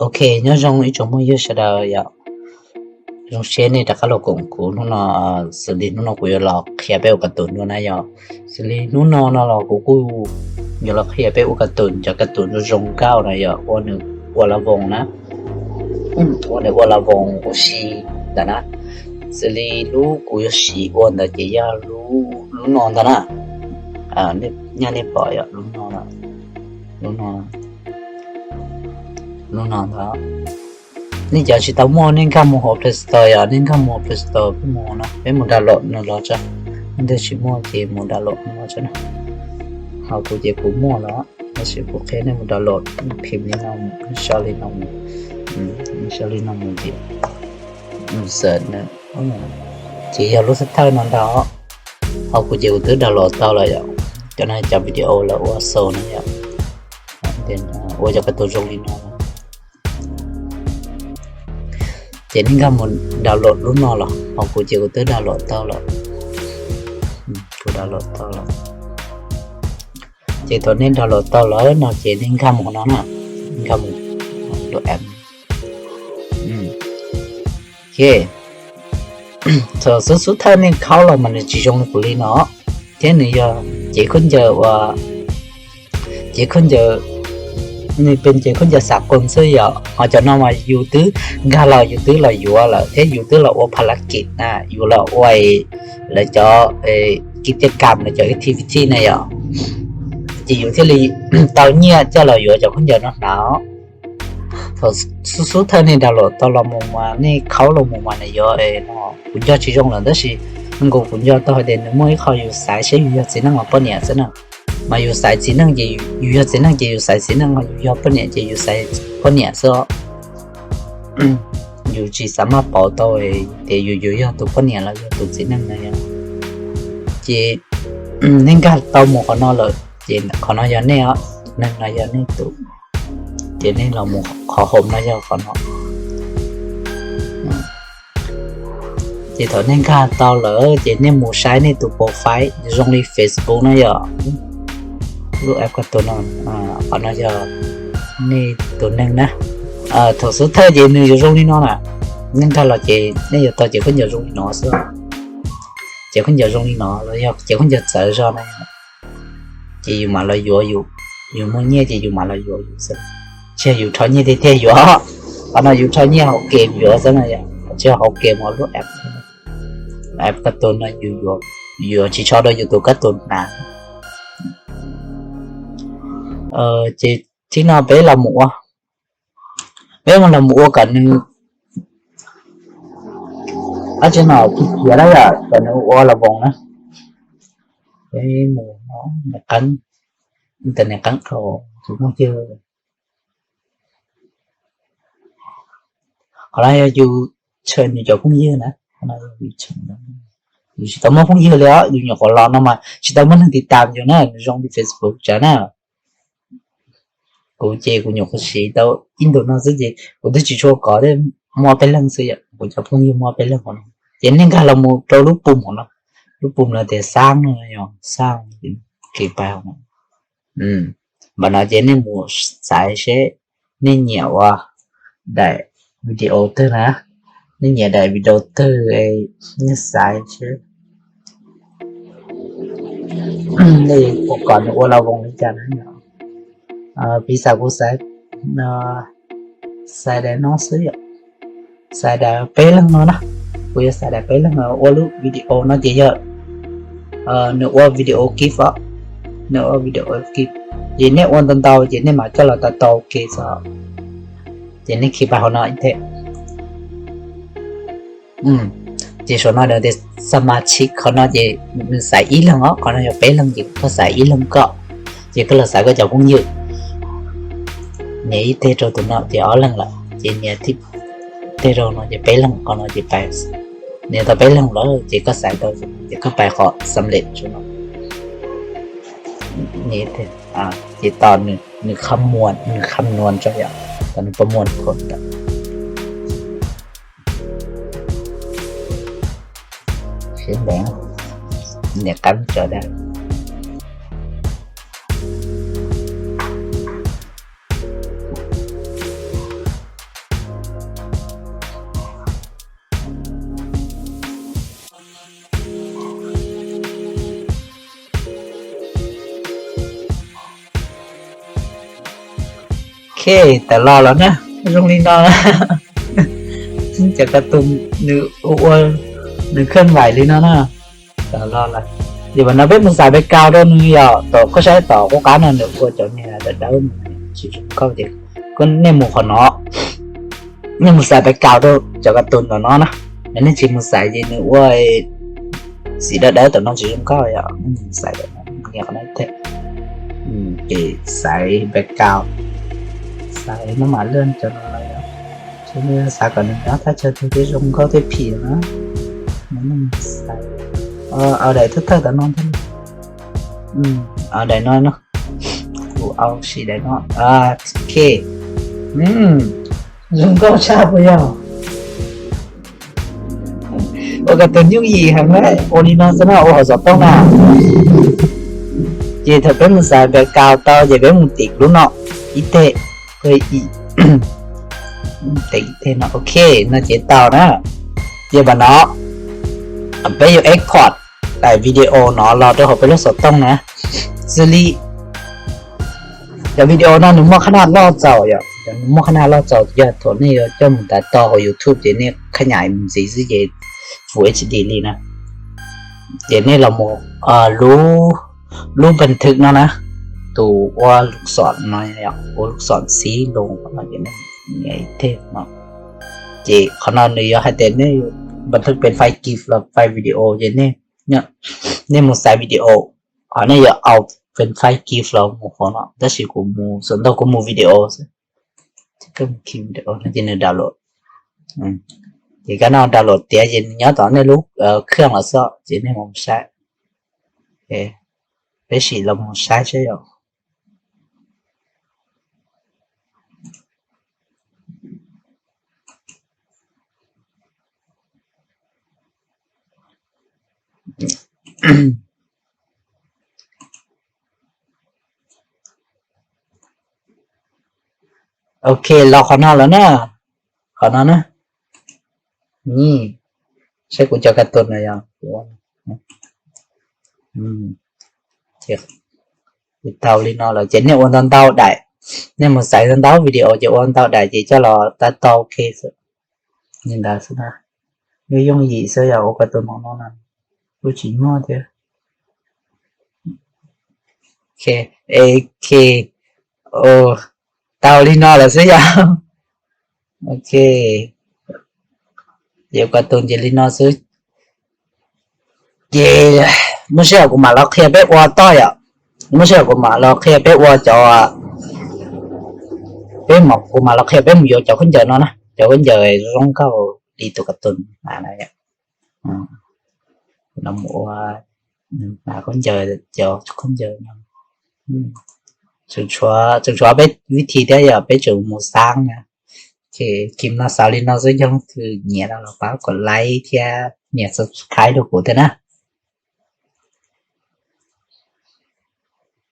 Ok, nyob zoo ib tsoom phooj ywg sawv daws yom. Zoo siab nej rov qab los koom kuv hnub no, xws li hnub no kuv yuav los qhia peb ua ka tus dua na yom. Xws li hnub no no los kuv kuj yuav los qhia peb ua ka tus, cov ka tus zoo zoo nkauj na yom, ua nws ua la voos na, ua nws ua la voos ua si ntawm na. Xws li lub kuv yuav siv ua ntawd ces yog lub no ntag na. Nyaj nej pom yom, lub no, lub no, lub no ntag. Nej cov tsis tau muaj nej nkag mus hauv Play Store yom, nej nkag mus hauv Play Store peb mus no, peb mus download nws los tso. Nej tsis muaj ces mus download nws los tso na. Ho kuv ces kuv muaj los, tab sis kuv qhia nej mus download, phim li no, sau li no, sau li no mus ces, ces yog lub thawj no ntag. Ho kuv ces kuv twb download tau lawm yom, cov no cov video lawv ua xaus na yom, ua cov ka tus zoo li no. Ces nej nkag mus download lub no los, ho kuv ces kuv twb download tau lawm. Kuv download tau lawm. Ces thaum nej download tau lawm no ces nej nkag mus no na, nkag mus lub app. Ok, thaum xub xub thawj nej khaub los mas nws tsis zoo li kuv li no, thiab nws yog cev khaub ncaws ua, cev khaub ncaws, nws pes cev khaub ncaws xam koos xwb yom. Ho cov no mas yus twb nkag los yus twb los yuav lawm thiab yus twb los ua pha la kim na, yus los ua lawv cov ki tiaj kam lawv cov activity na yom. Ces yus thiaj li tau nyiaj coj los yuav cov khaub ncaws no hnav. Thaum xub xub thawj nej download tau los mus mas nej khaub los mus mas nws yuav no, kuv nco tsis zoo lawm tab sis nkaus kuv nco tau hais tias nws muaj ib qho yus xaiv seb yus yog txiv neej los poj niam xwb na. Mas yus xaiv txiv neej ces yus yog txiv neej ces yus xaiv txiv neej, yus yog poj niam ces yus xaiv poj niam xwb os. Yus tsis xav maj pauv tau tias yus yuav yog tus poj niam los yog tus txiv neej na yom. Ces nej nkag tau mus qhov no lawm ces qhov no yog nej os, neeg no yog nej tus. Ces nej los mus qhov home no yog qhov no. Ces thaum nej nkag tau lawm ces nej mus saib nej tus profile zoo li Facebook na yom. Lub app ka tus no, qhov no yog nej tus neeg na. Thaum xub thawj ces nws yuav zoo li no na. Nej nkag los ces nej yuav tau cev khaub ncaws zoo li no xwb. Cev khaub ncaws zoo li no los yog cev khaub ncaws txawv zog na. Ces yus mam los yuav, yus muaj nyiaj ces yus mam los yuav yus xwb. Tsis yog yus rho nyiaj tiag tiag yuav. Qhov no yus rho nyiaj hauv game yuav xwb na yom, tsis yog hauv game hauv lub app. App ka tus no yus yuav tsis tso rau yus tus ka tus hnav. Ces thib no peb los mus ua, peb mus los mus ua kom nws, dab tsi no khiav khiav na yom, kom nws ua los voos na. Peb mus, niam qeeb, ntawm niam qeeb rau tus phooj ywg. Qhov no yog yus tshawm nws cov phooj ywg na. Yus tsis tau muaj phooj ywg li os, yus nyuam qhuav los no mas tsis tau muaj neeg tiv tam yus na, nws zoo li Facebook tsav na. Kuv ces kuv nyuam qhuav siv tau ib ntus no xwb ces kuv twb tsis tshua kov thiab, muaj peb leeg xwb yom, kuv cov phooj ywg muaj peb leeg hauv no. Ces nej nkag los mus rau lub pum hauv no, lub pum no tias xaab no yog xaab, kis pais hauv no. Npam no ces nej mus xaiv seb nej nyiam ua daim video twg na, nej nyiam daim video twg, nej xaiv seb nej ua kom nws ua los voos li cas na. Piv xam kuv xaiv, xaiv daim no xwb yom, xaiv daim peb leeg no na. Kuv yuav xaiv daim peb leeg no ua lub video no ces yog nws ua video gif os, nws ua video gif. Ces nej ua ntau ntau ces nej mam coj los tau tau ke xwb. Ces nej kis pais hauv no ib teg. Ces saum no tias xas mas tshis, qhov no ces nws xaiv ib leeg os, qhov no yog peb leeg ces koj xaiv ib leeg koj, ces koj los xaiv koj cov phooj ywg. Nias ib teg rau tus no ces ob leeg lawm, ces nias teg rau no ces peb leeg, qhov no ces pais. Nias tau peb leeg lawm ces koj xaiv tau, ces koj pais qhov xam lem tso no. Ces tos nws kham muas, nws kham nuas tso yom, tos nws pab muas phuam ntawd. Siab ntev, nias qab tso da. Ok, tawm los lawm na, zoo li no na. Cov kas tus nws ua, nws khawj vais li no na. Tawm los lawm. Ces mas no peb mus xaiv background rau nws yog tom koj saib tom qub qab no nws ua cov niag dawb dawb tsis zoo nkauj ces koj nej mus qhov no, nej mus xaiv background rau cov kas tus ntawm no na. Yog nej tsis mus xaiv ces nws ua xim dawb dawb tom no tsis zoo nkauj yom, nej mus xaiv tom no, nias qhov no thiab. Ces xaiv background, xaiv maj mam lwaj cov no lawm yom. Ces xav kom nws nyob thaj chaw twg thiaj zoo nkauj thiaj phim na. Xaiv, au daim thawj thawj tom no thiab. Au daim no no, kuv au sim daim no. Ok, zoo nkauj tshaj puas yog? Ua kas tus yooj yim heev na, ua li no xwb na, ua hauv xov tooj na. Ces thaum peb mus xaiv background tau ces peb mus tim lub no, ib teg, ib teg no, ok, no ces tau na. Ces mas no peb yuav export daim video no los rau hauv peb lub xov tooj na. Xws li cov video no nws muaj qhab naj loj txaus yom, nws muaj qhab naj loj txaus, yog thaum nej yuav coj mus tav to hauv YouTube ces nej khab nyam mus ntxiv xwb ces Full H D li na. Ces nej los mus lub, lub npas thwm no na, tus ua lub xom no, ua lub xom xib loo no ces nej nias ib teg no. Ces qhov no nws yuav hais tias nej npas thwm pem file gif los file video ces nej mus xaiv video, qhov nej yuav au pem file gif los mus qhov no, tab sis kuv mus xov tooj kuv mus video xwb. Ces nws download, ces koj no download tiav ces nws nyob tom nej lub khw los xwb ces nej mus saib. Peb sim los mus saib saib yom. Ok, los qhov no lawm na, qhov no na. Saib kuv cov kas tus no yog, tau li no lawm ces nej ua ntau ntau daim, nej mus xaiv ntau ntau video ces ua ntau daim ces coj los tab tau ok xwb. Li ntawd xwb na, yooj yooj yim xwb yog ua kas tus no no na, kuj tsis nyuaj thiab. Ok, tau li no lawm xwb yog. Ok, ces kas tus ces li no xwb. Ces muaj sij hawm kuv mam los qhia peb ua toj yom, muaj sij hawm kuv mam los qhia peb ua cov, peb, kuv mam los qhia peb mus yuav cov khaub ncaws no na, cov khaub ncaws zoo nkauj li tus kas tus no, ua, khaub ncaws, cov khaub ncaws no. Tseem tshuav peb vib thi thiab yog peb tseem mus xaab na. Ces no xaus li no xwb, yog leej twg nyiam no los pab kom like thiab nias subscribe rau kuv thiab na.